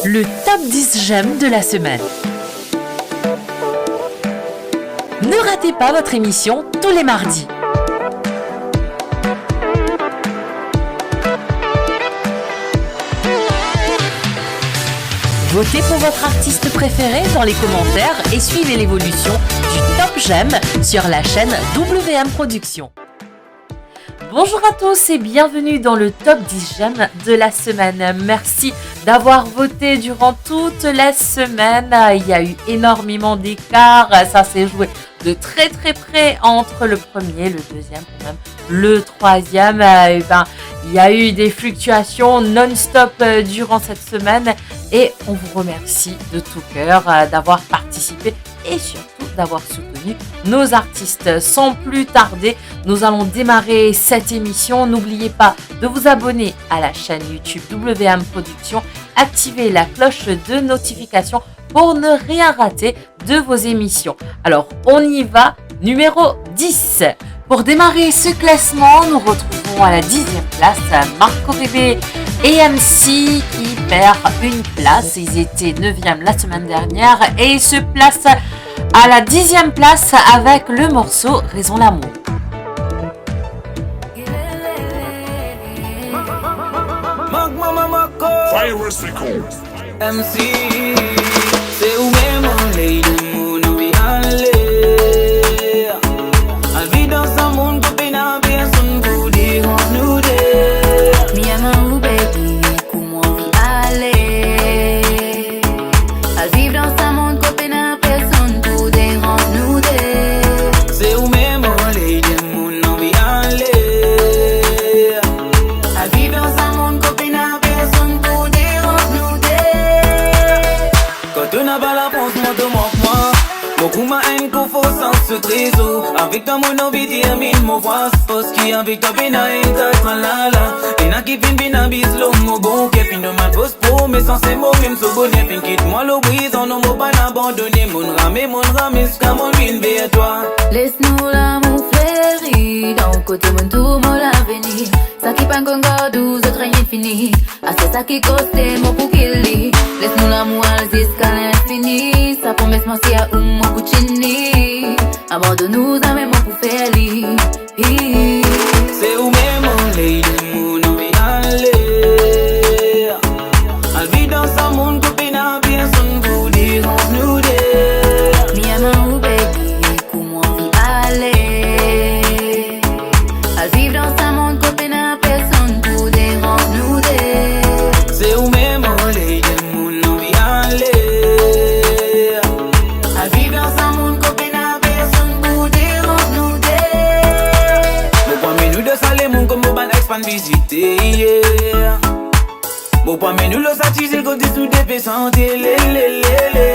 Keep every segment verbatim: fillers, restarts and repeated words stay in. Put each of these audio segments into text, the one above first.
Le top dix j'aime de la semaine. Ne ratez pas votre émission tous les mardis. Votez pour votre artiste préféré dans les commentaires et suivez l'évolution du top j'aime sur la chaîne W M Productions. Bonjour à tous et bienvenue dans le top dix j'aime de la semaine. Merci d'avoir voté durant toute la semaine. Il y a eu énormément d'écart. Ça s'est joué de très très près entre le premier, le deuxième et même le troisième. Euh, eh ben, il y a eu des fluctuations non-stop, euh, durant cette semaine et on vous remercie de tout cœur, euh, d'avoir participé et surtout d'avoir soutenu nos artistes. Sans plus tarder, nous allons démarrer cette émission. N'oubliez pas de vous abonner à la chaîne YouTube W M Productions, activer la cloche de notification pour ne rien rater de vos émissions. Alors, on y va, numéro dix. Pour démarrer ce classement, nous retrouvons à la dixième place Marco Bébé et M C qui perd une place. Ils étaient neuvième la semaine dernière et se placent à la dixième place avec le morceau Raison l'amour. Mark Mama Marco. Virus Records. M C, se ou mem, oh lady, mo anvi ale. Al viv dan sa mond kot pena personn pou deranz nou de. Mi amor, baby, kouma ou anvi ale. Al viv dan sa mond kot pena personn pou deranz nou de. Se ou mem, oh lady, mo anvi ale. Al viv dan sa mond kot pena personn pou deranz nou de. Kan to napa lapans, mwa to mank mwa. Mo kouma enn kofr san so trezor. Avek twa mo anvi terminn mo fraz. Parski avek twa pena enn ta tralala. Ena ki finn vinn abiz lor mo bon ker, finn donn mwa fos promes, san se mo mem so boner. Finn kit mwa lor briz, non mo pa'nn abandone. Mo'nn rame, mo'nn rame ziska mo'nn vinn ver twa. Les nou lamour fleri, dan kote mo'nn trouv mo lavenir. Sa ki pa'nn konn gard ou, zot reny fini. Aster sa ki koste mo pou kil li. Les nou lamour al ziska linfini. Sa promes mwa si a ou mo pou tini. Abandonn ou zame, mo pou fer li. Se ou mem, oh lady, mo anvi ale. Al viv dan sa mond kot pena personn pou deranz nou de. Mi amor, baby, kouma ou anvi ale. Al viv dan sa mond kot pena personn pou deranz nou de. Se ou mem, oh lady, mo anvi ale. Al viv dan sa mond kot pena personn pou deranz nou de. Mo pa amenn ou dan sa lemonn kot mo bann ex pa'nn vizite, yeah. Mo pa amenn ou lor sa ti zil kot dis nou de pe sante, le, le, le, le.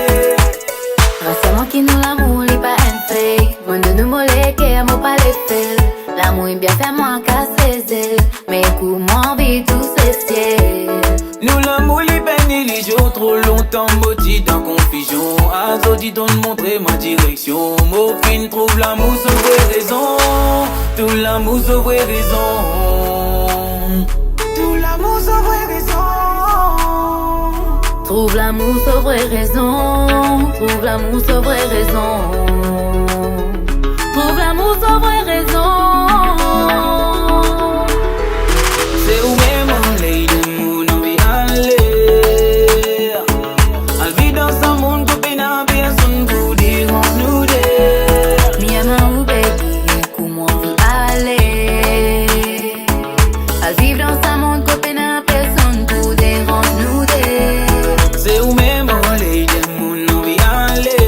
Raser mwa ki nou lamour li pa enn fake. Mo'nn donn ou mo leker, mo pa le fel. Lamour inn bien fer mwa kas lezel, me kouma ou anvi tous les ciels. Nou lamour li pa enn ilizion, tro lontan mo ti dan konfizion. Azordi to'nn montre mwa direksion, mo finn trouv lamour so vre rezon. Trouv lamour so vre rezon. Trouv lamour so vre rezon. Trouv lamour so vre rezon. Trouv lamour so vre rezon. Trouv lamour so vre rezon. Se ou mem, oh lady, mo anvi ale. Al viv dan sa mond kot pena personn pou deranz nou de. Mi amor, baby, kouma ou anvi ale. Al viv dan sa mond kot pena personn pou deranz nou de. Se ou mem, oh lady, mo anvi ale.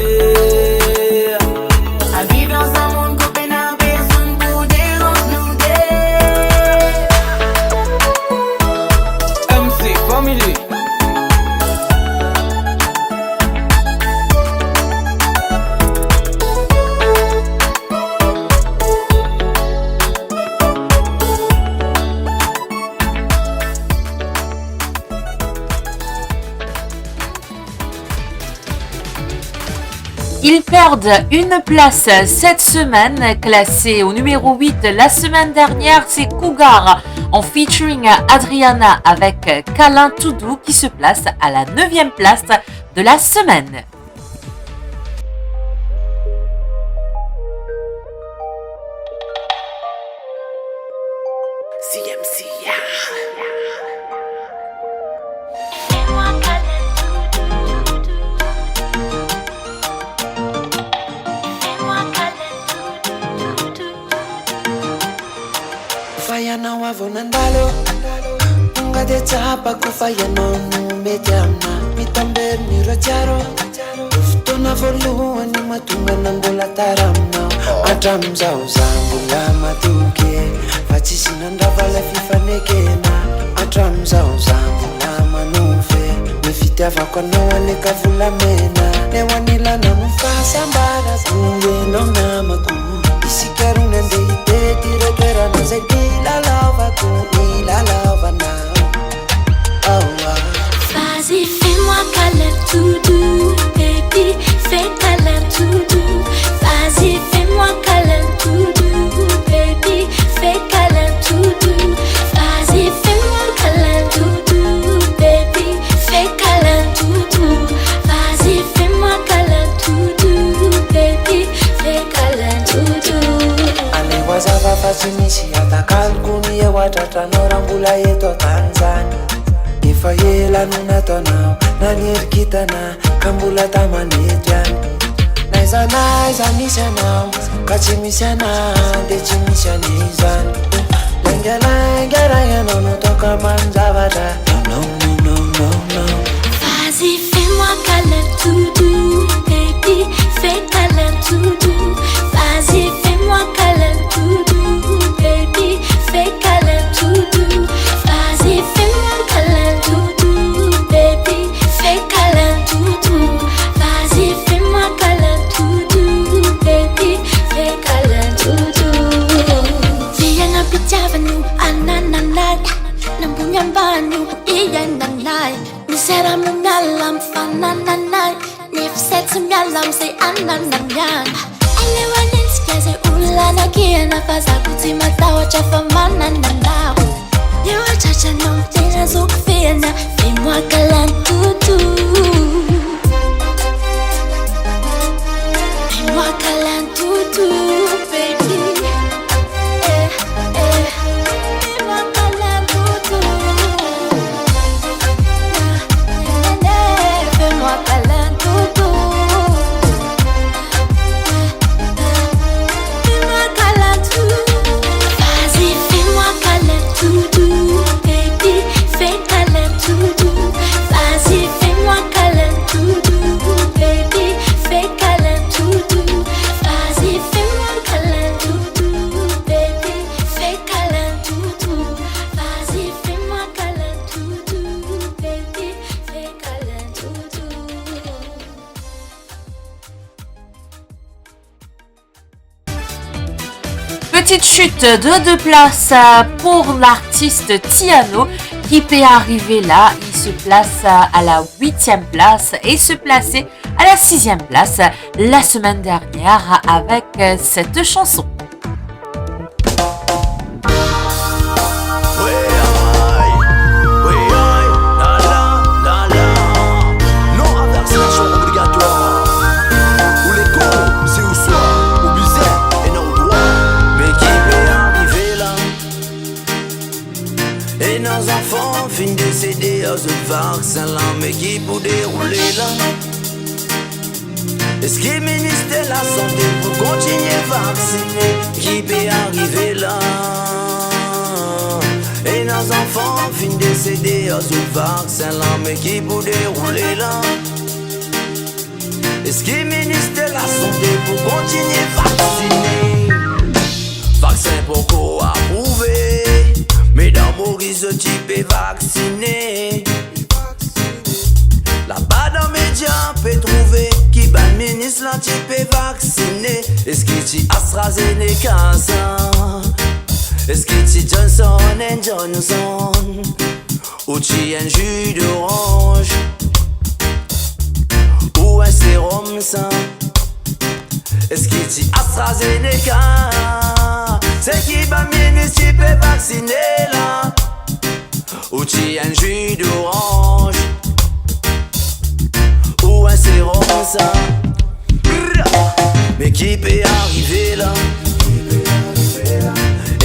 Al viv dan sa mond kot pena personn pou deranz nou de. M C Family. Ils perdent une place cette semaine, classé au numéro huit la semaine dernière, c'est Cougar en featuring Adriana avec Câlin Tout Doux qui se place à la neuvième place de la semaine. C M C, yeah. Fire now, I wanna ndalo. Unga de chapa ku fire now, nu me diamna. Mi tamber ni racharo. Uf, to na volu, ani matunga na ngola taram now. Atam zau zambu la matuke. Fachi sina ndava la fifa nekena. Atam zau zambu la manufe. Me fita va kwa no wale ka vula mena. Ne wanila na mu fa sambara. Kunde no na maku. Isi karu nande ite tire tera na se gila lava ku ila lava na. Oh, ah. Vas-y, fais-moi câlin tout doux, baby, fais câlin tout doux. Vas-y, fais-moi câlin tout doux, baby, fais câlin tout doux. Vas-y, fais-moi câlin tout doux, baby, fais câlin tout doux. Vas-y, fais-moi câlin tout doux, baby, fais câlin tout doux. Ane waza va fachi misi ata kalkuni e watata no rambula e to Tanzania. Ifa ye la nuna to now, na nir kita na, kambula tamani tian. Naiza, naiza, misia now, kachi misia na, de chi misia nizan. Lenga, lenga, raya, no, no, toka manza vada. No, no, no, no, no, no. Vas-y, fais-moi câlin tout doux, baby, fais câlin tout doux. Vas-y, fais-moi câlin tout doux, baby, fais câlin tout doux. Vas-y, fais-moi câlin tout doux, baby, fais câlin tout doux. Vas-y, fais-moi câlin tout doux, baby, fais câlin tout doux. Viens na pitia vanu, ananana, na bunyambanu, iyananai. Misera mu mialam fanananai. Nef set mialam se ananamian. Ele wanin skaze ula na kiena faza kuti mata wacha fa mananana. Ye wacha cha nom tena zuk fena. Fais-moi câlin tout doux. Fais-moi câlin tout doux, baby. Eh, eh. Fais-moi câlin tout doux. Fais-moi câlin tout doux. Fais-moi câlin tout. Vas-y, fais-moi câlin tout doux, baby, fais câlin tout doux. Vas-y, fais-moi câlin tout doux, baby, fais câlin tout doux. Vas-y, fais-moi câlin tout doux, baby, fais câlin tout doux. Vas-y, fais-moi câlin tout doux, baby, fais câlin tout doux. Petite chute de deux places, euh, pour l'artiste Tiano qui peut arriver là. Il se place, euh, à la huitième place et se plaçait à la sixième place la semaine dernière avec, euh, cette chanson. Non a vaksinasyon obligatwar. Ou lekor, si ou swar, ou bizin, ena ou drwa. Me ki pe arive la? Ena zanfan finn desede ar zot vaksin la, me ki pou deroule la? Eski Minister Lasante pou kontigne vaksine? Ki pe arive la? Ena zanfan finn desede ar zot vaksin la, me ki pou deroule la? Eski Minister Lasante pou kontigne vaksine? Vaksin pankor aprouve, me dan Moris zot ti pe vaksine. Laba dan media pe trouve ki bann minis la ti pe vaksine. Eski ti AstraZeneca sa? Eski ti Johnson and Johnson? Ou ti enn ji doranz? Ou enn serom sa? Eski ti AstraZeneca? Seki bann minis ti pe vaksine la, ou ti enn zi doranz, ou enn serom sa. Me ki pe arive la?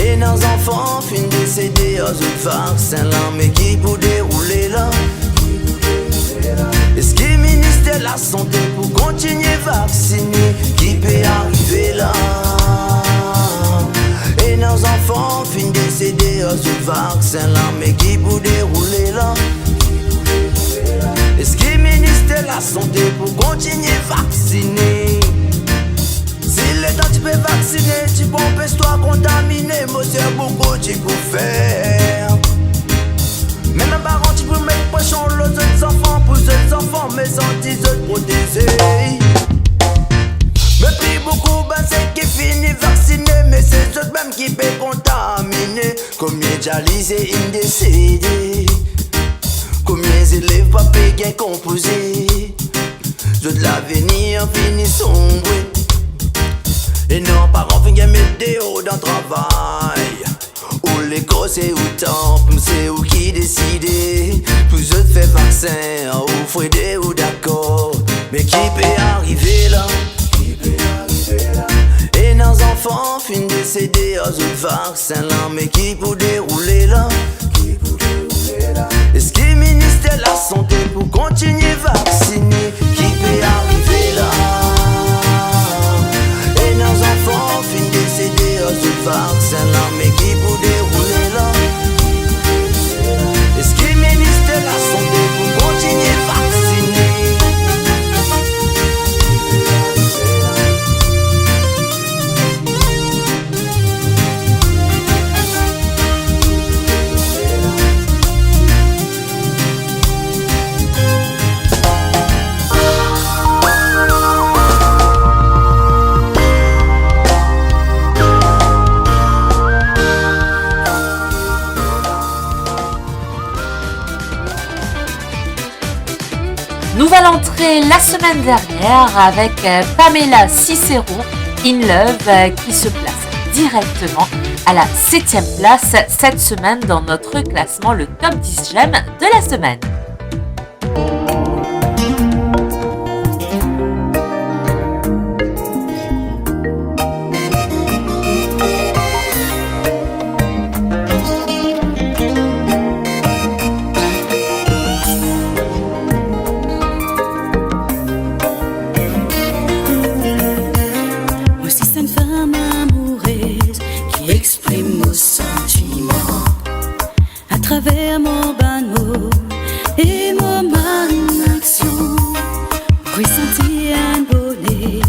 Ena zanfan finn desede ar zot vaksin la, me ki pou deroule la? Eski Minister Lasante pou kontigne vaksine? Ki pe arive la? Ena zanfan finn desede ar zot vaksin la, me ki pou deroule la? Eski Minister Lasante pou kontigne vaksine? Si letan ti pe vaksine ti pou anpes twa kontamine, mo dir boukou ti pou fer. Mem bann paran ti pou met presion lor zot zanfan, pou zot zanfan, me santi zot proteze. Me pli boukou bann seki fini vaksine, me se zot mem ki pe kontamine. Komie dialize inn desede, komie zelev pa pe gagn konpoze, zot lavenir fini sonbre. Ena paran finn gagn met deor dan travay, ou lekol se ou tanp, se ou ki deside. Pou zot fer vaksin, ou frede ou dakor, me ki pe arive la? Ena zanfan finn desede ar zot vaksin la, me ki pou deroule la? Eski Minister Lasante pou kontigne vaksine? Ki pe arive la? Ena zanfan finn desede ar zot vaksin la, me ki pou deroule la? Eski Minister Lasante pou kontigne vaksine? Nouvelle entrée la semaine dernière avec, euh, Pamela Cicero, In Love, euh, qui se place directement à la septième place cette semaine dans notre classement, le top dix j'aime de la semaine. Mo zis enn fam amourez ki exprim mo santiman atraver mo bann mo e mo bann aksion. Mo resanti enn boner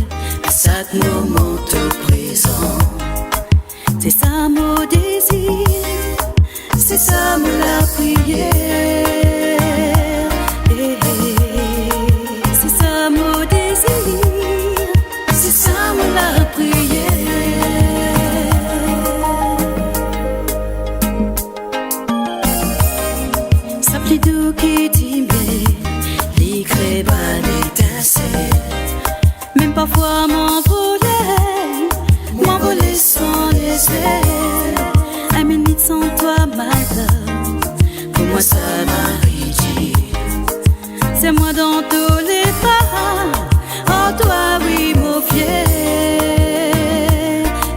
a sak moman to prezan. Se sa mo dezir, se sa mo lapriyer. Eh, eh. Se sa mo dezir, se sa mo lapriyer. Sa pli dou ki dime, li kre bann etansel. Mem parfwa mo anvole, mo anvole san lezel. Enn minit san twa, my love, pou mwa sa mari dir. Se mwa dan tou le ka, ar twa wi mo fie.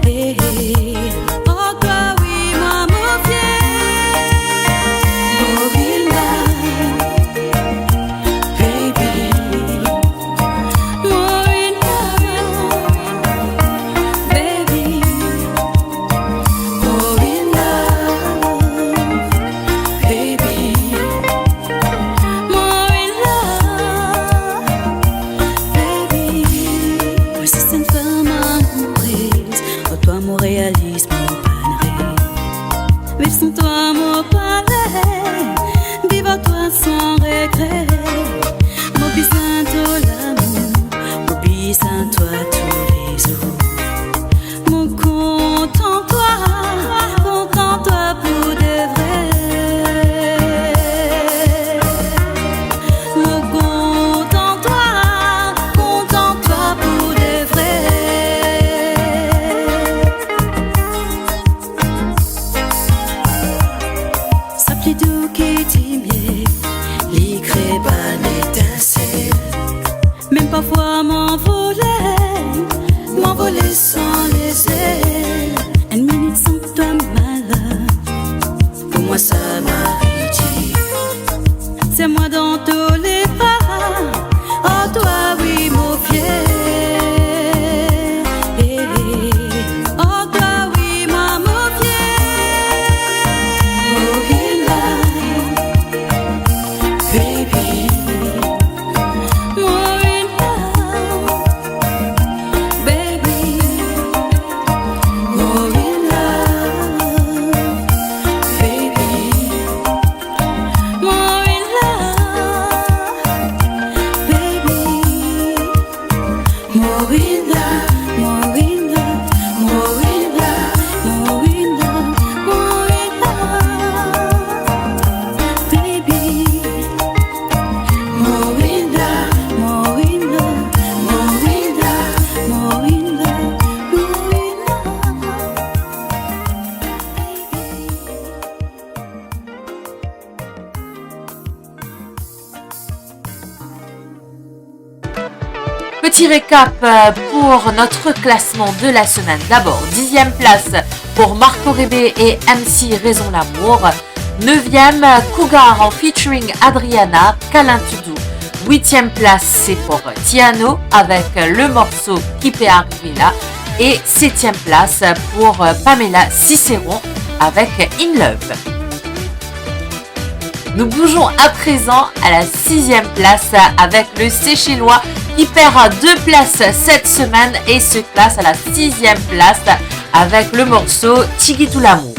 Eh, eh. Ar twa wi mwa mo fie. Mo in love, baby. Mo in love, baby. Mo in love, baby. Mo in love, baby. Mo zis enn fam amourez, ar twa mo realiz mo bann rev. Viv san twa mo pa le, viv ar twa san regre. Mo bizin to lamour, mo bizin twa toulezour. Mo kontan twa, kontan twa pou de vre. Mo kontan twa, kontan twa pou de vre. Dans tous les bras, en toi, oui, mon fier. En toi, oui, ma, mon fier. More in love, baby. More in love, baby. More in love, baby. More in love, baby. More in love, more in love, more in love, more in love, more in love, baby. More in love, more in love, more in love, more in love, more in love, baby. Petit récap, euh, pour notre classement de la semaine. D'abord, dixième place pour Marco Rébé et M C Raison Lamour. Neuvième, Cougar en featuring Adriana, Kalin Toudou. Huitième place, c'est pour Tiano avec le morceau Ki Pe Arive La. Et septième place pour Pamela Cicéron avec In Love. Nous bougeons à présent à la sixième place avec le Seychellois qui perd deux places cette semaine et se classe à la sixième place avec le morceau Tiki Tou Lamour.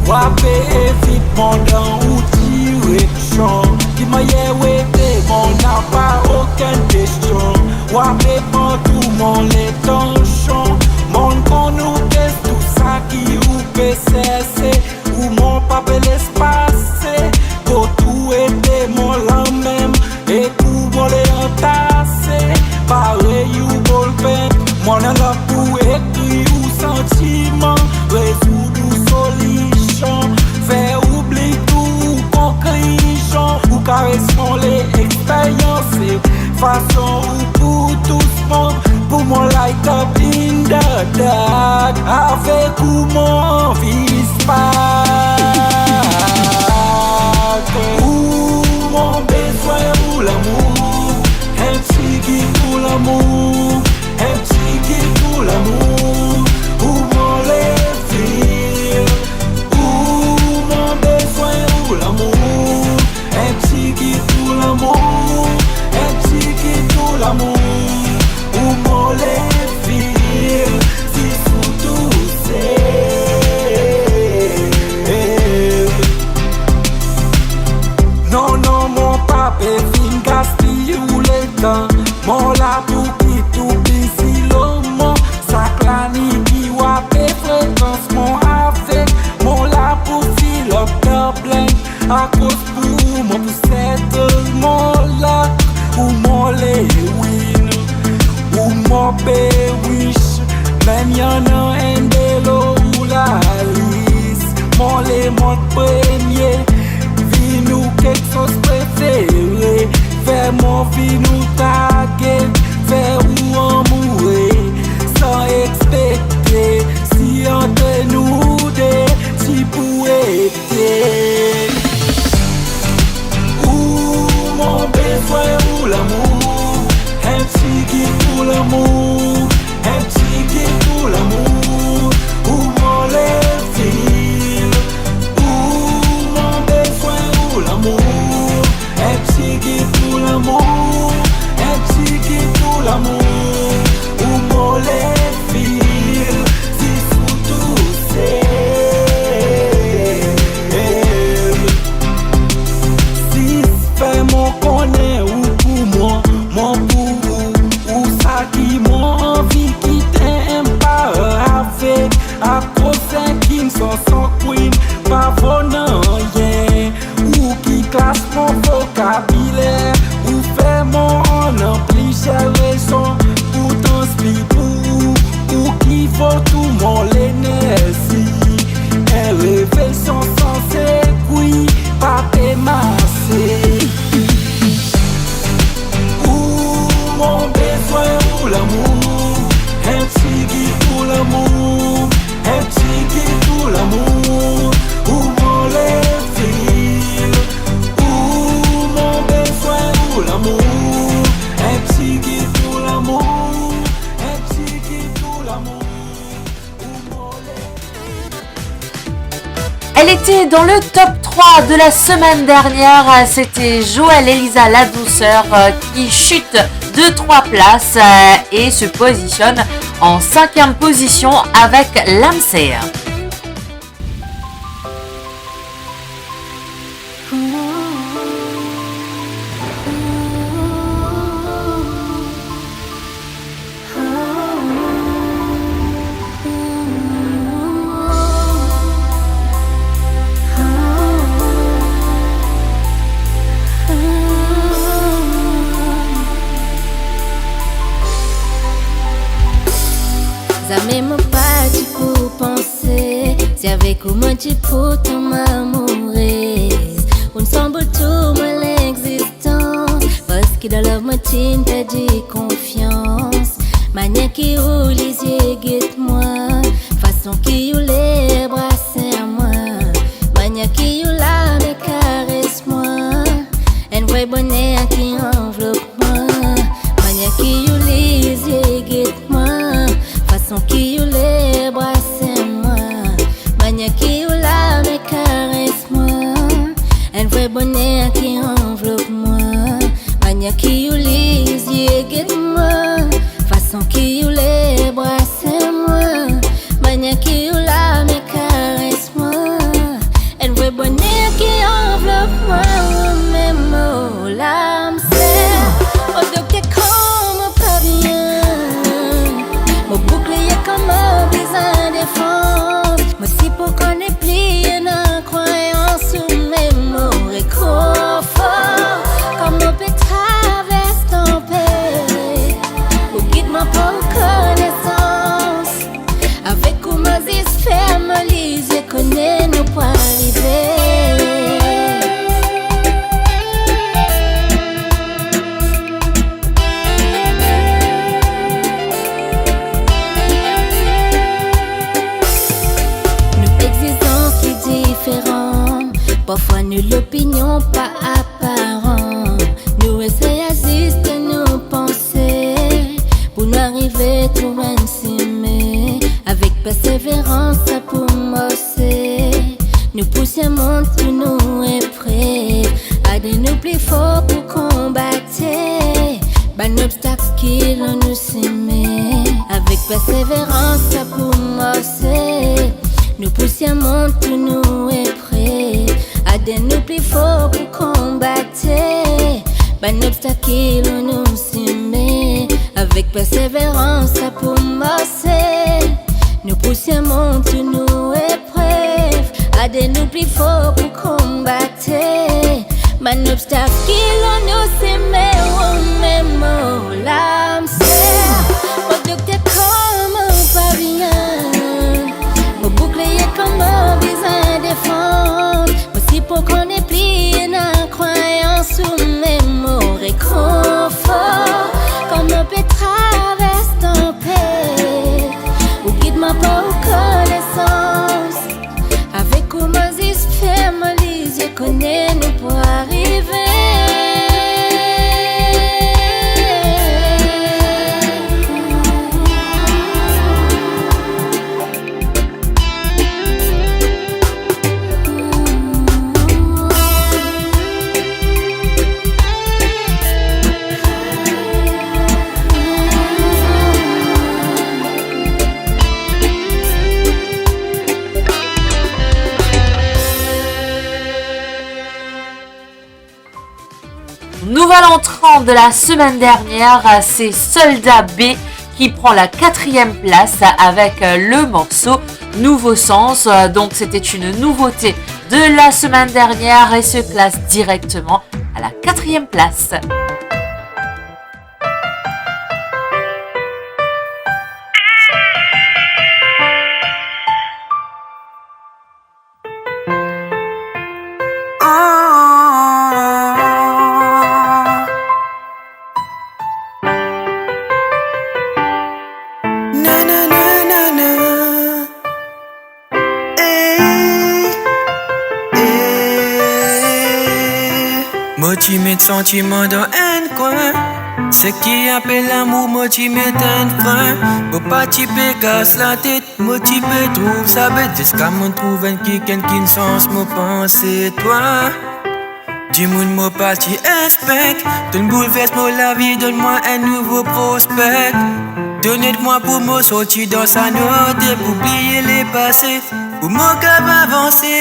Wa pe evit mond an ou direksion. Ki mannyer ou ede mwa, napa okenn kestion. Wa pe pran tou mo letansion. Monn konn ou pe tou sa ki ou pe serse. Ou mo pa pe les pase. Kot ou ete mo lamem. Ek ou mo le antase, parey ou bolpen. Mo ena lak pou ekrir ou santiman, rezoud ou solision, fer oubli tou ou konklizion. Ou kares mo le eksperyans, fason ou pou tous mwa, pou mo light up in the dark. Avek ou mo anvi spark. Ou mo bezwen ou lamour, enn tigit ou lamour, enn tigit ou lamour, ou mo le feel. Ou mo bezwen ou lamour, enn tigit ou lamour, enn tigit ou lamour, ou mo le feel, zis ou tousel. Non, non, mo pa pe vinn gaspiy ou letan. Mo la pou kit ou bizi lor mwa. Sak la ni ki wa pe frekans mwa avek. Mo la pou fill up the blank. Akoz pou mo pou settle mo luck. Ou mo le win, ou mo pe wish. Mem annan enn de lor ou lalis. Mo le mont premie, vi nou kiksoz prefere. Fer mo vi nou target, fer ou amoure san expektez. Si ant nou de ti pou ete. Ou mo bezwen ou lamour, enn tigit ou lamour, enn tigit ou lamour, ou mo le feel. Ou mo bezwen ou lamour, enn tigit ou lamour, enn tigit ou lamour, ou mo le feel, zis ou tousel. Zis fer mo konnen ou pou mwa, mwa pou ou, ou sa ki mo anvi kit enn pa avek. Akoz enn king san, san queen pa vo nanye. Ou ki klas mo vokabiler, ou fer mo annan plizier rezon pou transpir pou ou, ou ki vo tou mo lenerzi. Pe san sanse, kwi pa pe mase. Ou mo bezwin ou lamour, enn tigit pou lamour, enn tigit pou lamour, ou mo lefil. Ou mo bezwin ou lamour, enn tigit pou lamour, enn tigit pou lamour. Elle était dans le top trois de la semaine dernière. C'était Joël Elisa La Douceur, euh, qui chute de trois places, euh, et se positionne en cinquième position avec Lamser. Zame mo pa ti pou panse, se avek ou mo ti pou tonm amourez. Ou'nn sanbl tou mo lexistans, parski dan love mo ti'nn perdi konfians. Manier ki ou lizie get mwa, fason ki ou lebra ser mwa, manier ki ou lame kares mwa, enn vre boner ki anvlop mwa. Manier ki ou lizie get mwa, fason ki ou lebra ser mwa, manier ki ou lame kares mwa, enn vre boner ki anvlop mwa. Manier ki ou lizie get mwa, fason ki ou lebra ser mwa, manier ki ou lame kares mwa, enn vre boner ki anvlop mwa. Ou mem mo lamser, o dokter, kan mo pa bien, mo boukliye kan mo bizin defans. Mo sipo kan nepli ena krwayans, ou mem mo rekonfor kan mo pe travers tanpet. Ou gid mwa par ou konesans. Avek ou mo zis ferm mo lizie, kone nou pou arive. Nou exizans ki diferan, parfwa nou lopinion pa aparan. Nou esey aziste nou panse pou nou arive trouv enn sime. Avek perseverans sa pou marse. Nou pou sirmont tou nou eprev, ade nou pli for pou konbat bann obstak ki lor nou sime. Avek perseverans sa pou marse. Nou pou sirmont tou nou eprev, ade nou pli for pou konbat bann obstak ki lor nou sime. Avek perseverans sa pou marse. Nou pou sirmont tou nou eprev, ade nou pli for pou konbat bann obstak ki lor nou sime. Ou mem mo lamser, o dokter, kan mo pa bien, mo boukliye kan mo bizin defans. Mo sipo kan nepli ena krwayans, ou mem mo rekonfor kan mo pe travers tanpet. Ou gid mwa par ou konesans. Avek ou mo zis ferm mo lizie, kone nou pou arive. Nouvel entrant de la semaine dernière, c'est Soldat B qui prend la quatrième place avec, euh, le morceau Nouveau Sens. Euh, donc c'était une nouveauté de la semaine dernière et se classe directement à la quatrième place. Mo ti met santiman dan enn kwin, seki apel lamour, mo ti met enn frin. Mo pa ti pe kas latet, mo ti pe trouv sa bet, ziska mo trouv enn kikenn ki'nn sanz mo panse twa. Dimoun mo pa ti expect, to'nn boulvers mo lavi, donn mwa enn nouvo prospek. To'nn ed mwa pou mo sorti dan sa nwarte, pou bliye lepase, pou mo kapav avanse.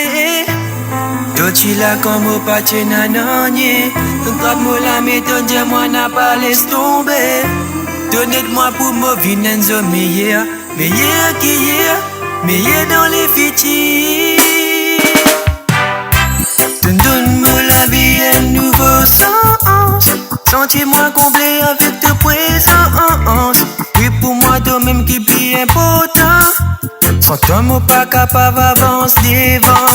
To ti la kan mo pa ti ena nanye, to'nn trap mo lame, to'nn dir mwa napa les tonbe. To'nn ed mwa pou mo vinn enn zom meyer, meyer ki yer, meyer dan lefitir. To'nn donn mo lavi enn nouvo sans, santi mwa konble avek to prezans. Wi, pou mwa, tomem ki pli inportan. San twa, mo pa kapav avans devan.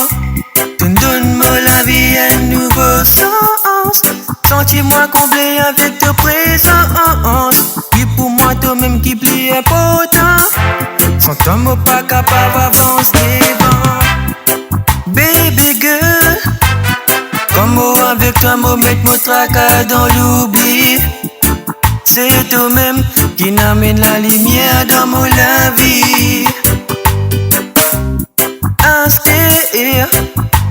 To'nn donn mo lavi enn nouvo sans, santi mwa konble avek to prezans. Wi, pou mwa, tomem ki pli inportan. San twa, mo pa kapav avans devan. Baby girl, kan mo avek twa, mo met mo traka dan loubli. Se tomem ki'nn amenn lalimier dan mo lavi. Aster,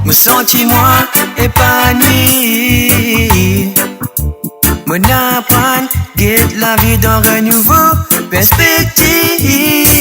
mo santi mwa epanwi. Mo'nn aprann get lavi dan enn nouvo perspektiv.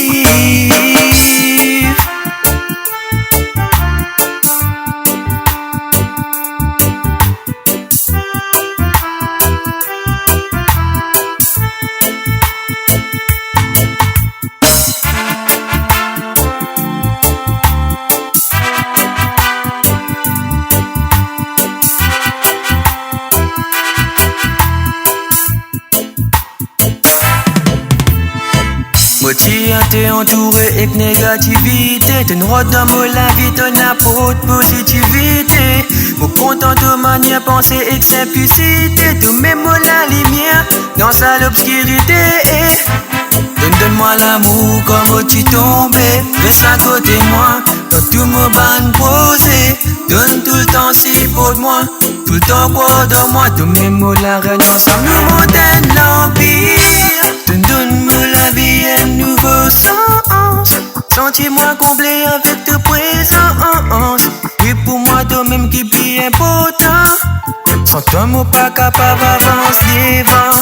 Mo ti ete antoure ek negativite, to'nn rant dan mo lavi, to'nn aport pozitivite. Mo kontan to manier panse ek sinplisite, tomem mo lalimier dan sa lobskirite. To'nn donn mwa lamour kan mo ti tonbe, res akote mwa dan tou mo bann proze. To'nn toultan siport mwa, toultan krwar dan mwa. Tomem mo larenn, ansam nou mont enn lanpir. To'nn donn mo lavi enn nouvo sans, santi mwa konble avek to prezans. Wi, pou mwa, tomem ki pli inportan. San twa, mo pa kapav avans devan.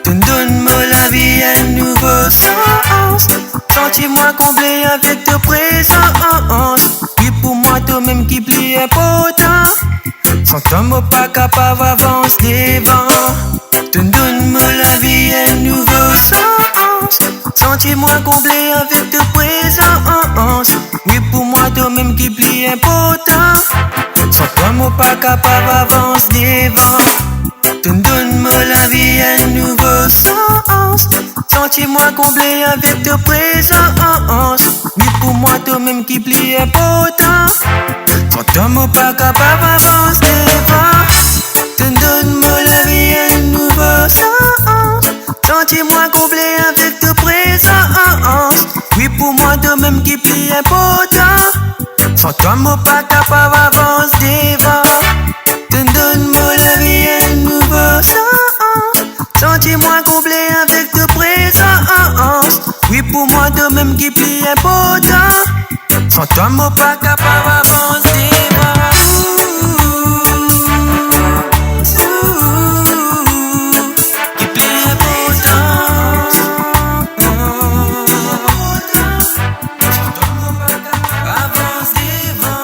To'nn donn mo lavi enn nouvo sans, santi mwa konble avek to prezans. Wi, pou mwa, tomem ki pli inportan. San twa, mo pa kapav avans devan. To'nn donn mo lavi enn nouvo sans, santi mwa konble avek to prezans. Wi, pou mwa, tomem ki pli inportan. San twa, mo pa kapav avans devan. To'nn donn mo lavi enn nouvo sans, santi mwa konble avek to prezans. Wi, pou mwa, tomem ki pli inportan. San twa, mo pa kapav avans devan. To'nn donn mo lavi enn nouvo sans, santi mwa konble avek to prezans. Wi, pou mwa, tomem ki pli inportan. San twa, mo pa kapav avans devan. To'nn donn mo lavi enn nouvo sans, santi mwa konble avek to prezans. Wi, pou mwa, tomem ki pli inportan. San twa, mo pa kapav avans devan. Ki pli inportan. San twa, mo pa kapav avans devan.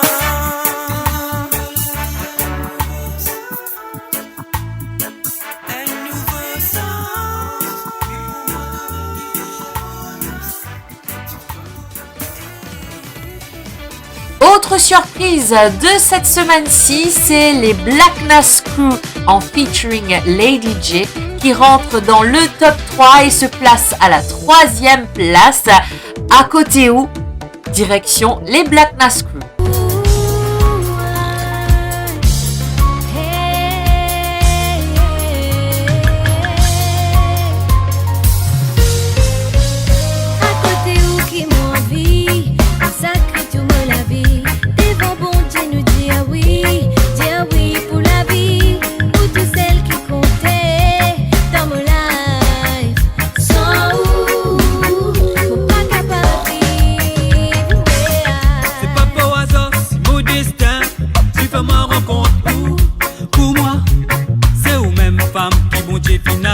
Autre surprise de cette semaine-ci, c'est les Black Nas Crew en featuring Lady J qui rentre dans le top trois et se place à la troisième place. À côté où, direction les Black Nas Crew. Akote ou ki mo anvi, sakre tou mo lavi. Devan Bondie nou dir wi, dir wi pou lavi.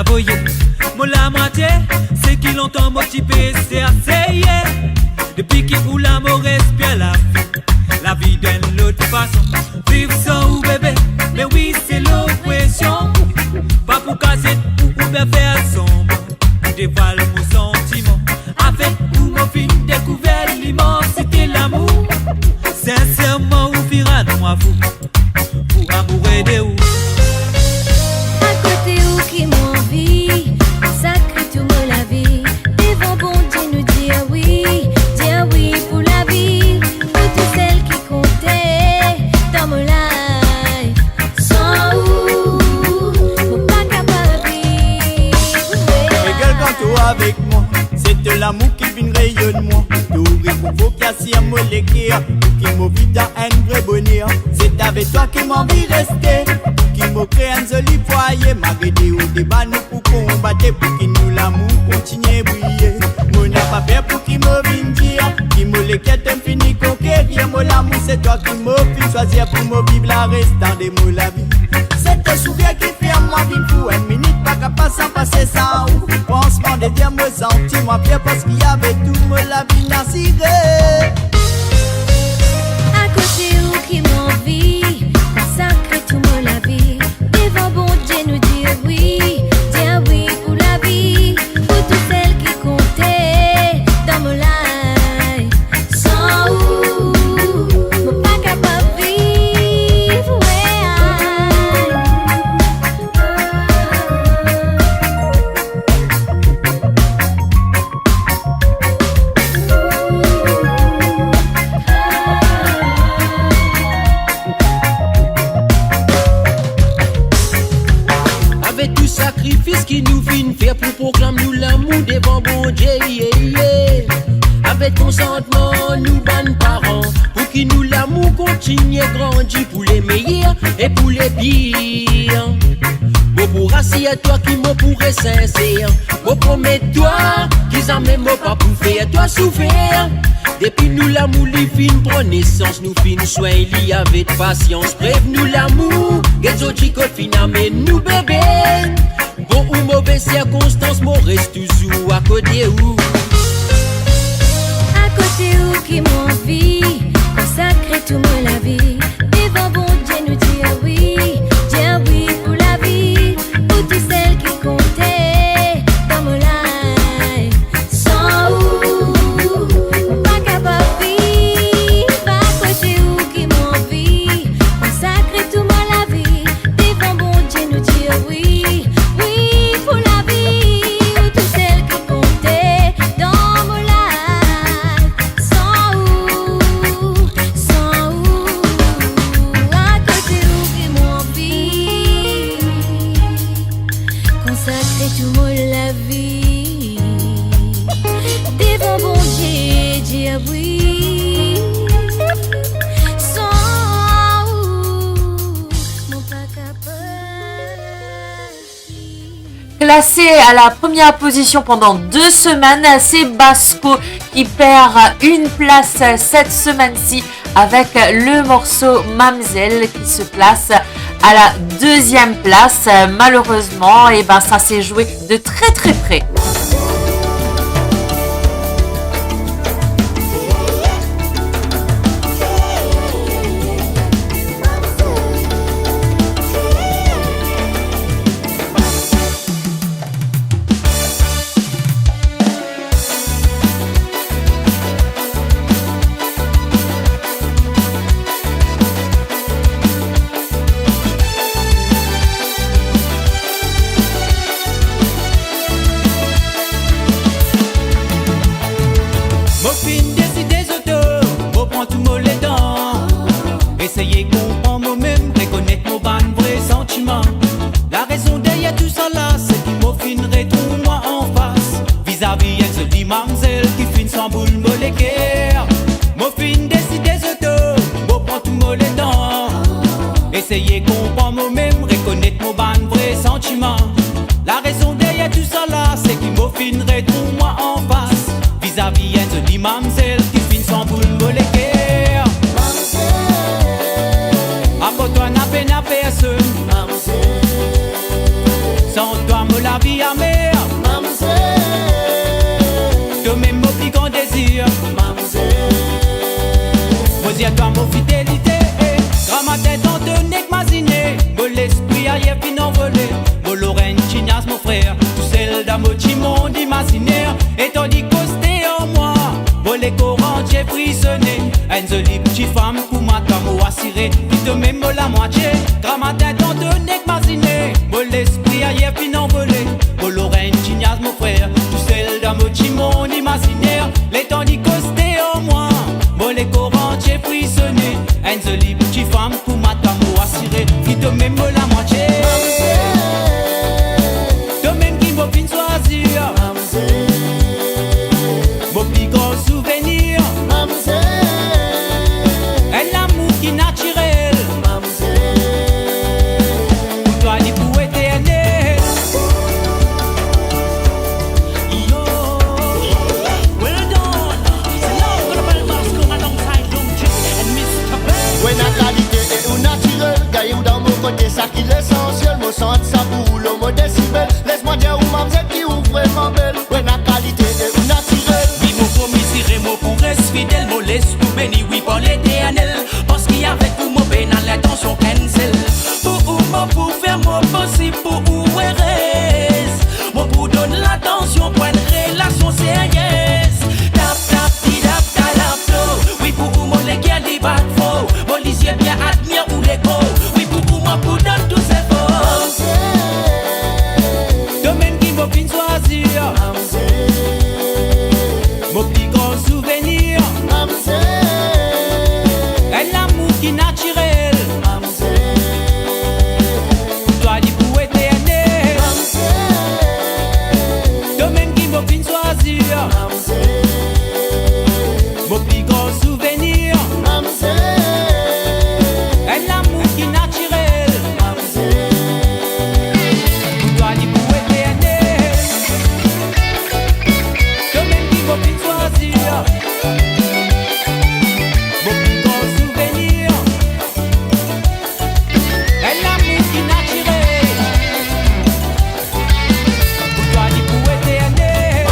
Voye, mo lamwatie, seki lontan mo ti pe eseye. Depi ki ou la, mo respire lavi, lavi dan lot fason. Viv san ou, bebe, me wi, se lopresion. Pa pou kazet ou oubien fer sanblan pou devwal mo santiman. Avek ou mo finn dekouver limansite lamour. Sinserman, ou finn rann mwa fou, fou amoure de ou. Akote ou ki mo anvi, konsakré tou mo lavi. Devan Bondie nou dir wi, dir wi pou lavi. Ou tousel ki konte dan mo life. San ou, mo pa kapav viv. Regel kan to avek mwa, se to lamour ki vinn reyon mwa. To rekonfor ki asir mo leker, pou ki mo viv dan enn vre boner. Se avek twa ki mo anvi reste, pou ki mo kre enn zoli fwaye. Malgre de ou deba nou pou konbate, pou ki nou lamour kontinie briye. Mo napa per pou ki mo vinn dir, ki mo leker to'nn fini konkerir. Mo lamour, se twa ki mo finn swazir pou mo viv larestan de mo lavi. Se to sourir ki fer mwa vinn fou, enn minit pa kapav san pase san ou. Fransman de dir, mo santi mwa fier, parski avek ou mo lavi inn asire. Akote ou ki mo anvi, konsakré tou mo lavi. Devan Bondie nou dir wi, dir wi pou lavi. Ou tousel ki konte dan mo life. San ou, mo pa kapav viv, we. Avek tou sakrifis ki nou finn fer pou proklam nou lamour devan Bondie, yeah, yeah. Avek konsantman nou bann paran, pou ki nou lamour kontinie grandi pou le meyer e pou le pir. Mo pou rasir twa ki mo pou res sinser. Mo promet twa ki zame mo pa pou fer twa soufer. Depi nou lamour li finn pran nesans, nou finn swegn li avek pasians. Prev nou lamour, get zot dikot finn amenn nou bebe. Bon ou move sirkonstans, mo res touzour akote ou. Akote ou ki mo anvi, konsakre tou mo lavi. Devan Bondie nou dir wi, dir wi pou lavi. Ou tousel ki konte dan mo life. San ou, mo pa kapav viv. Akote ou ki mo anvi, konsakre tou mo lavi. Devan Bondie nou dir wi, wi pou lavi. Ou tousel ki konte dan mo life. San ou, san ou, akote ou ki mo anvi, konsakre tou mo lavi. Devan Bondie dir wi. San ou, mo pa kapav. Classé à la première position pendant deux semaines, c'est Basco qui perd une place cette semaine-ci avec le morceau Mamzelle qui se classe à la deuxième place. Malheureusement, eh ben, ça s'est joué de très, très près. Mo finn deside zoto, mo pran tou mo letan. Eseye konpran mo mem, rekonet mo bann vre santiman. Larezon deryer tousala, se ki mo finn retrouv mwa anfas, vizavi enn zoli mamzel ki finn sanboul mo leker. Mo finn deside zoto, mo pran tou mo letan. Eseye konpran mo mem, rekonet mo bann vre santiman. Larezon deryer tousala, se ki mo finn retrouv mwa anfas, vizavi enn zoli mamzel ki finn sanboul mo leker. Apar twa, napa pena personn. San twa, mo lavi Enn zoli ti fam kouma twa, mo asire ki to mem mo lamwatie. Gramatin dan to nek mazine, mo lespri ayer finn anvole. Mo lorenn ti niaz, mo frer, tousel dan mo ti mond imaziner. Letan li koste ar mwa, mo lekor antie frisone. Enn zoli ti fam kouma twa, mo asire ki to mem mo lamwatie. To mem ki mo finn swazir. Mo pli gran souvenir. Enn lamour ki natirel. Pou twa li pou eternel. Yo. Well done. It's now gonna play Basco alongside Young Jimmy and Mister Ben. Ou ena kalite e ou natirel, gagn ou dan mo kote, sa ki lesansiel, mo sant sa pou ou lor mo desibel. Les mwa dir ou, mamzel, ki ou vreman bel. Ou ena kalite e ou natirel. Wi, mo pou mizire, mo pou res fidel, mo les tou beni, wi, par Leternel. Parski avek ou, mo pena lintansion enn sel. Pou ou, mo pou fer mo posib pou ou erez. Mo pou donn latansion pou enn relasion seryez. Tap, tap, ti, tap, ta, tap, to. Wi, pou ou, mo leker li bat fo. Mo lizie bien admir ou lego. Wi, pou ou, mo pou donn tou zefor. To mem ki mo finn swazir. Mo pli gran souvenir. Enn lamour ki natirel. Pou twa li pou eternel. To mem ki mo finn swazir. Mo pli gran souvenir. Enn lamour ki natirel. Pou twa li pou eternel. To mem ki mo finn swazir. Mo pli gran souvenir. Enn lamour ki natirel. Pou twa li pou eternel.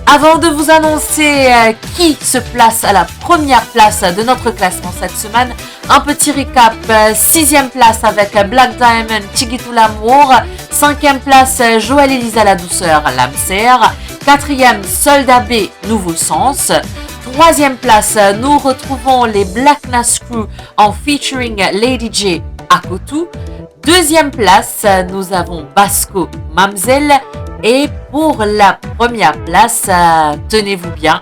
Avant de vous annoncer, euh, qui se place à la première place de notre classement cette semaine, un petit récap. Euh, sixième place avec Black Diamond, Ti Git Ou Lamour. Cinquième place, euh, Joël Elisa La Douceur, Lamser. Quatrième, Solda B, Nouvo Sans. Troisième place, euh, nous retrouvons les Black Nas Crew en featuring Lady J, Akotou. Deuxième place, nous avons Basco, Mamzel. Et pour la première place, euh, tenez-vous bien.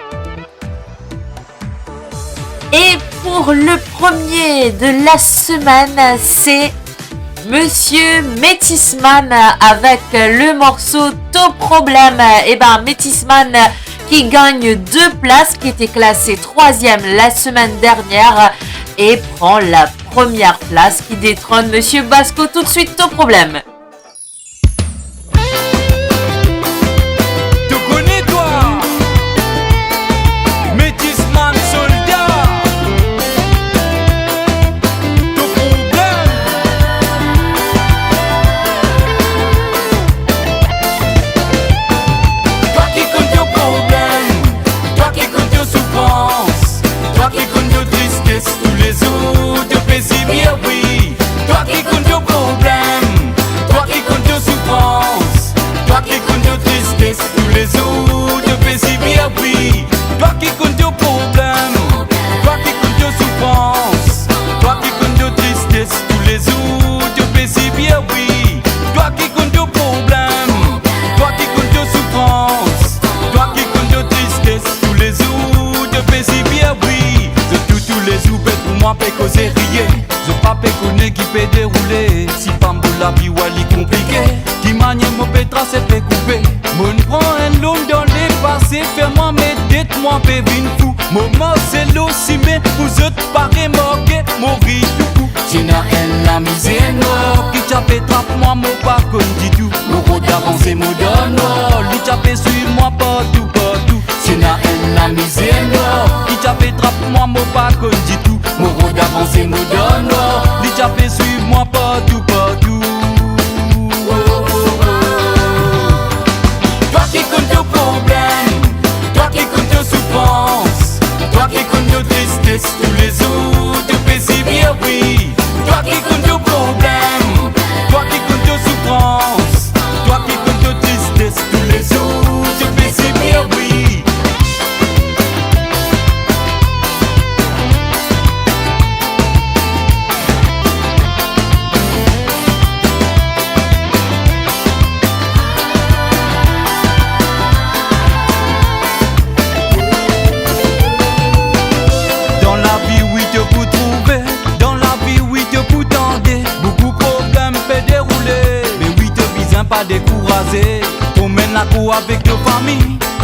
Et pour le premier de la semaine, c'est Monsieur Métisman avec le morceau To Problem. Eh ben, Métisman qui gagne deux places, qui était classé troisième la semaine dernière et prend la première place, qui détrône Monsieur Basco. Tout de suite, To Problem. To kone twa, Métisman Solda, To Problem. Twa ki konn to problem, twa ki konn to soufrans, twa ki konn to tristes, toulezour to pe sibir, wi. Twa ki konn to problem, twa ki konn to soufrans, twa ki konn to tristes, toulezour to pe sibir, wi. Twa ki konn to problem, twa ki konn to soufrans, twa ki konn to tristes, toulezour to pe sibir, wi. Twa ki konn to problem, twa ki konn to soufrans, twa ki konn to tristes, toulezour to pe sibir, wi. Zot tou, toulezour, pe pou mwa pe koze, riye. Zot pa pe kone ki pe deroule. Si pa mo lavi, wa, li konplike. Ki manier mo pe trase, pe koupe. Mo'nn pran enn loan dan lepase, fer mwa met det, mwa pe vinn fou. Mo marse lor sime pou zot pa remarke, mo ri tou kou. Ti ena enn lamizie nwar ki ti a pe trap mwa, mo pa konn ditou. Mo rod avanse, mo dan nwar, li ti a pe swiv mwa partou, partou. Ti ena enn lamizie nwar ki ti a pe trap mwa, mo pa konn ditou. Mo rod avanse, mo dan nwar, li ti a pe swiv mwa partou, partou. Twa ki konn to problem, twa ki konn to soufrans, twa ki konn to tristes, toulezour to pe sibir, wi. Twa ki konn to problem, twa ki konn to soufrans, twa ki konn to tristes, toulezour to pe sibir, pou avek to fami,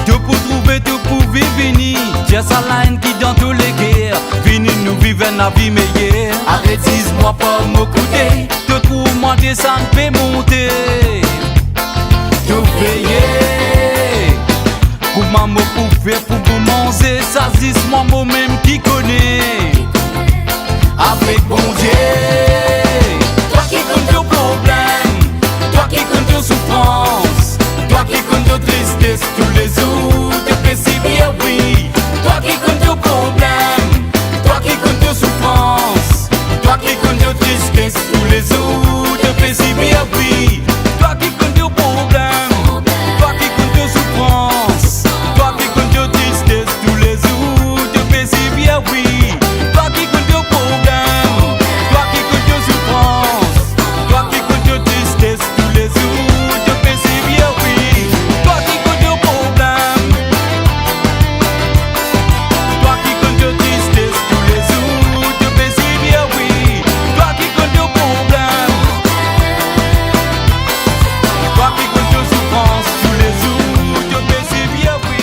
to pou trouve, to pou viv ini. Tir sa laenn ki dan to leker, vini nou viv enn lavi meyer. Aret ziz mwa par mo koute, to trouv mwa desann pe monte. To veye, kouma mo pou fer pou, pou manze, sa zis mwa momem ki kone. Avek Bondie, twa ki konn to problem, twa ki konn to soufrans, twa ki konn to tristes, toulezour to pe sibir, wi. Twa ki konn to problem, twa ki konn to soufrans, twa ki konn to tristes, toulezour to pe sibir, wi. Twa ki konn to problem, twa ki konn to soufrans, twa ki konn to tristes, toulezour to pe sibir, wi. Twa ki konn to problem, twa ki konn to soufrans, twa ki konn to tristes, toulezour to pe sibir, wi. Twa ki konn to problem, twa ki konn to tristes, toulezour to pe sibir, wi. Twa ki konn to problem, twa ki konn to soufrans, toulezour to pe sibir, wi.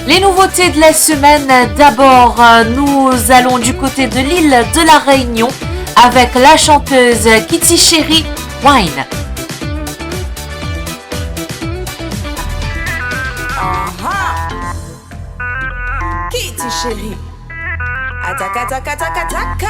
Les nouveautés de la semaine, d'abord, euh, nous allons du côté de l'île de la Réunion avec la chanteuse Kitty Chérie, Wine. Aha! Kitty Chérie. Atak, atak, atak, atak.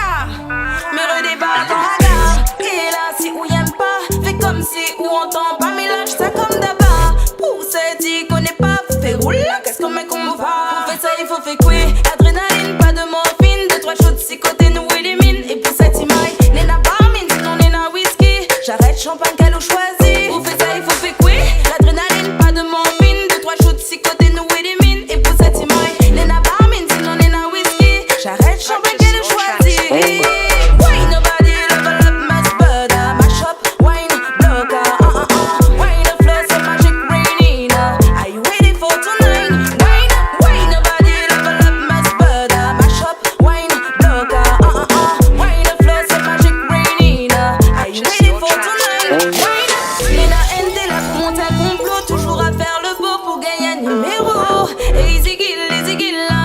Me redebar kan ragar. E la, si ou yem pa, fer komsi ou antan pa, me las sa kom daba. Pou seki kone pa, fer roul la kes kom enn konba. Pou fer sa, il faut faire kwi? Adrenalin, pa de morfin, de trwa shot, si kote nou eliminn. E pou seti may, nena barmin, sinon nena whisky. Jarret, champagne, kel ou shwazi? Pou fer sa, il faut faire kwi? Ladrenalin, pa de morfin, de trwa shot, si kote nou eliminn. E pou seti may, nena barmin, sinon nena whisky. Jarret, champagne, kel ou shwazi? Wine your body, level up, mass murder, mash up. Wine, bloka, uh, uh, uh. Wine the floor, so magic raining, uh. Are you ready for tonight? Wine, wine your body, level up, mass murder, mash up. Wine, bloka, uh, uh, uh. Wine the floor, so magic raining, uh. Are you ready for tonight? Wine. Nena enn de la pou mont enn konplo, touzour a fer le bo pou gagn enn nimero. Ey zigil, ey zigil la,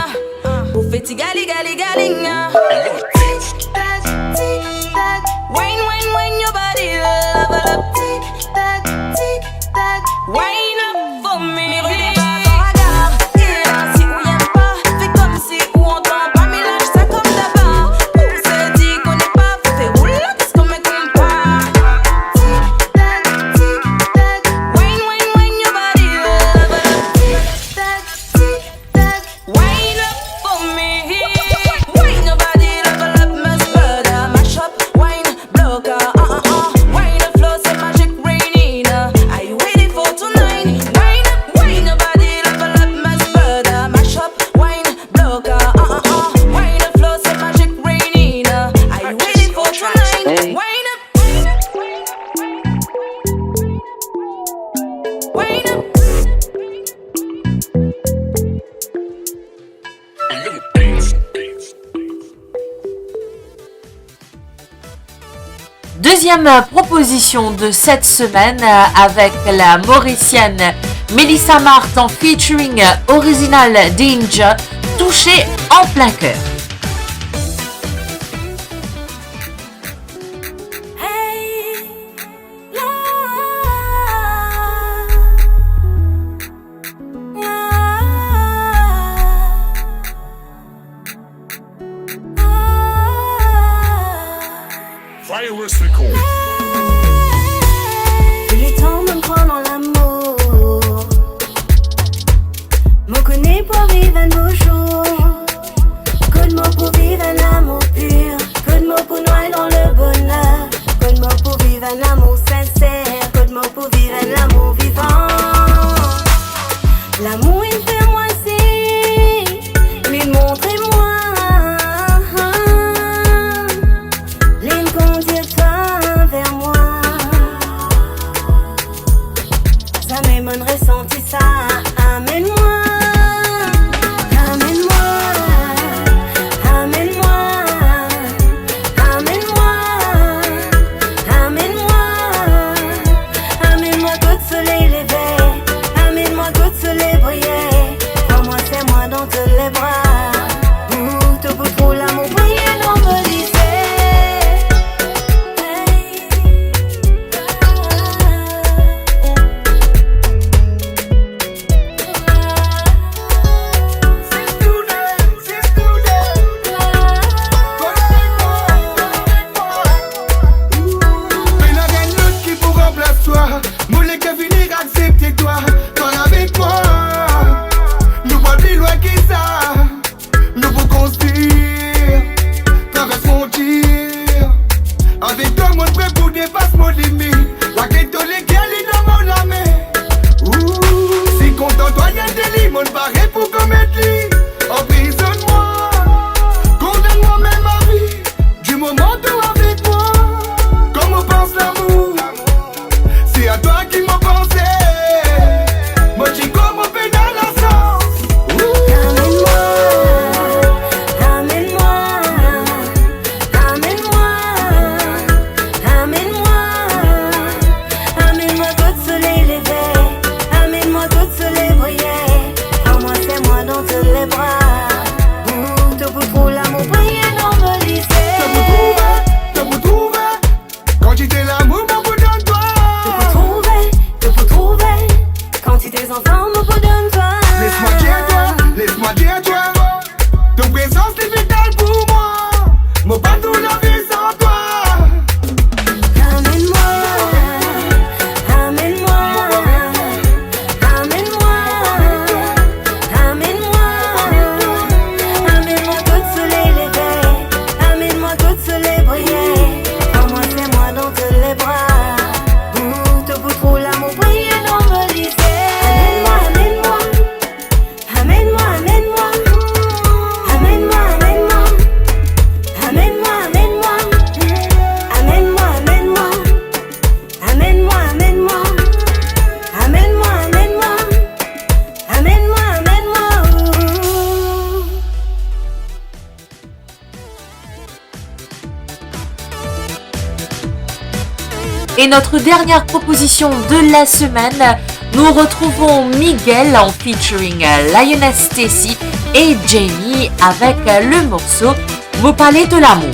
pou fer ti gali, gali, galinga. Tik tak, tik tak. Wine, wine, wine your body, level up. Tik tak, tik tak. Wine up for me. Me redebar kan ragar. E la, si ou yem pa, fer komsi ou antan pa, me las sa kom daba. Pou seki kone pa, fer roul la kes kom enn konba. Tik tak, tik tak. Wine, wine, wine your body, level up. Tik tak, tik tak. Wine up for me. Wine your body, level up, mass murder, mash up. Wine, bloka, uh, uh, uh. Wine the floor, so magic raining, uh. Are you ready for tonight? Wine up, wine your body, level up, mass murder, mash up. Wine, bloka, uh, uh, uh. Wine the floor, so magic raining, uh. Are you ready for tonight? Wine up. Wine up. Deuxième, euh, proposition de cette semaine, euh, avec la Mauricienne Melissa Marthe en featuring, euh, original Danger, Touché en plein cœur. Virus Record. Letan mo'nn krwar dan lamour, mo kone pou viv enn bo zour. Kot mo pou viv enn lamour pir, kot mo pou nway dan le boner, kot mo pou viv enn lamour sinser, kot mo pou viv enn lamour vivan. Lamour inn fer mwa sign, li montre mwa, li'nn kondir twa ver Mo pare pou komet li, anprizonn mwa, kondann mwa mem a vi, dimoman to avek mwa. Kan mo pans lamour, se a twa ki mo panse. Mo dir kouma pena lasans. Amenn mwa, amenn mwa, amenn mwa, amenn mwa, amenn mwa kot soley leve, amenn mwa kot soley briye. Pran mwa, ser mwa dan to lebra. Ou to pou trouv lamour, briye dan mo lizie. To pou trouve, to pou trouve kantite lamour mo pou donn twa. To pou trouve, to pou trouve kantite zanfan mo pou donn twa. Les mwa dir twa, les mwa dir twa, to prezans li vital pou mwa. Mo pa trouv lavi san twa. Amenn mwa, amenn mwa, amenn mwa, amenn mwa, amenn mwa kot soley leve, amenn mwa kot soley briye. Pran mwa, ser mwa dan to lebra. Ou to pou trouv lamour, briye dan mo lizie. Amenn mwa, amenn mwa, amenn mwa, amenn mwa, amenn mwa, amenn mwa, amenn mwa, amenn mwa, amenn mwa, amenn mwa, amenn mwa, amenn mwa, amenn mwa, amenn mwa, amenn mwa, amenn mwa. Et notre dernière proposition de la semaine, nous retrouvons Miguel en featuring, euh, Lionel Stacy et Jamie avec, euh, le morceau Mo pale to lamour.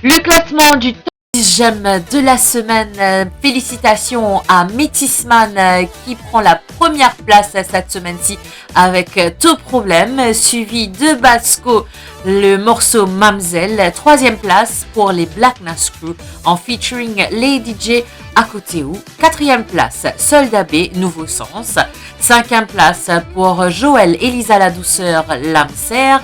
Le classement du top dix j'aime de la semaine. Euh, félicitations à Métis Man, euh, qui prend la première place, euh, cette semaine-ci avec, euh, Ton Problème, suivi de Basco, le morceau Mamzelle. Troisième place pour les Black Nas Crew en featuring Lady J, Akote Ou. Quatrième place, Solda B, Nouveau Sens. Cinquième place pour Joël Elisa Ladouceur, Lam Ser.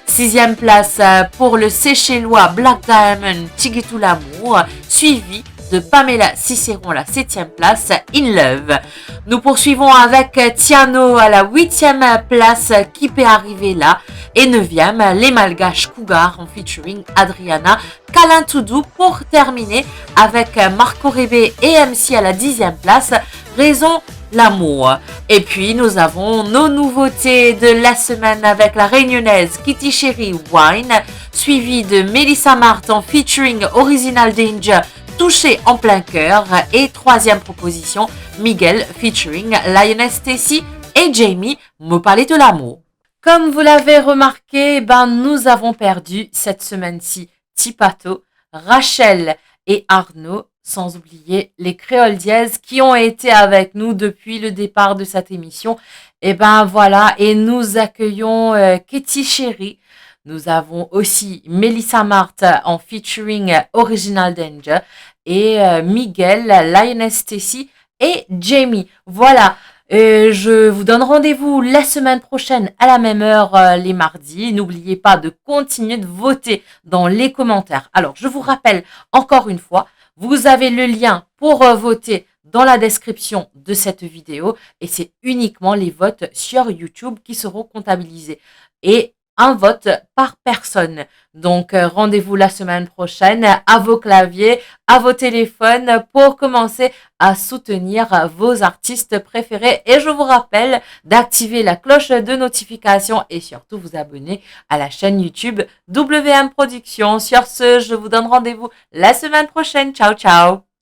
Sixième place, euh, pour le Seychellois Black Diamond, Ti Get Ou Lamour, suivi de Pamela Ciceron, la septième place, In Love. Nous poursuivons avec, euh, Tiano à la huitième place, euh, Ki Pe Arive La, et neuvième, euh, Les Malgaches Cougar en featuring Adriana, Kalin Toudou, pour terminer avec, euh, Marco Rebe et M C à la dixième place, Raison Lamour. Et puis, nous avons nos nouveautés de la semaine avec la Réunionnaise Kitty Chérie, Wine, suivie de Melissa Marthe en featuring Original Danger, Touché en plein cœur, et troisième proposition, Miguel featuring Lioness Tessie et Jamie, Mo Pale To Lamour. Comme vous l'avez remarqué, ben, nous avons perdu cette semaine-ci Ti Pato, Rachel et Arnaud, sans oublier les Créoles Dièse qui ont été avec nous depuis le départ de cette émission. Et ben voilà, et nous accueillons, euh, Katie Chéry. Nous avons aussi Melissa Marthe en featuring, euh, Original Danger et, euh, Miguel, Lioness Tessie et Jamie. Voilà. Euh, je vous donne rendez-vous la semaine prochaine à la même heure, euh, les mardis. N'oubliez pas de continuer de voter dans les commentaires. Alors, je vous rappelle encore une fois, vous avez le lien pour, euh, voter dans la description de cette vidéo et c'est uniquement les votes sur YouTube qui seront comptabilisés. Et un vote par personne. Donc, euh, rendez-vous la semaine prochaine à vos claviers, à vos téléphones pour commencer à soutenir vos artistes préférés. Et je vous rappelle d'activer la cloche de notification et surtout vous abonner à la chaîne YouTube W M Productions. Sur ce, je vous donne rendez-vous la semaine prochaine. Ciao, ciao.